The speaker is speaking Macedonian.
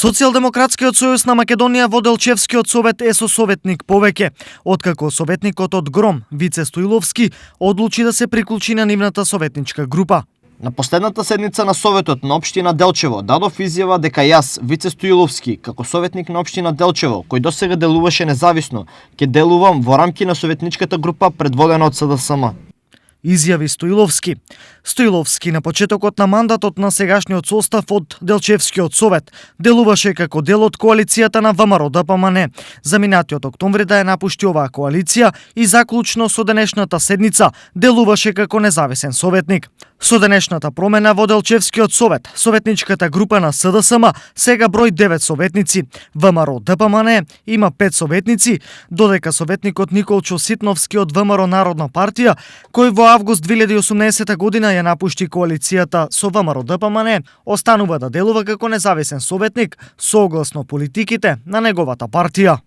Социјалдемократскиот сојуз на Македонија во Делчевскиот совет е со советник повеќе, откако советникот од ГРОМ, Вице Стоиловски, одлучи да се приклучи на нивната советничка група. На последната седница на Советот на Општина Делчево дадов изјава дека јас, Вице Стоиловски, како советник на Општина Делчево, кој досега делуваше независно, ќе делувам во рамки на советничката група предводена од СДСМ. Изјави Стоиловски. Стоиловски на почетокот на мандатот на сегашниот состав од Делчевскиот совет делуваше како дел од коалицијата на ВМРО-ДПМН. За минатиот октомври да ја напушти оваа коалиција и заклучно со денешната седница делуваше како независен советник. Со денешната промена во Делчевскиот совет, советничката група на СДСМ сега број 9 советници. ВМРО-ДПМН има 5 советници, додека советникот Николчо Ситновски од ВМРО Народна партија, кој во август 2018 година ја напушти коалицијата со ВМРО-ДПМН, останува да делува како независен советник согласно политиките на неговата партија.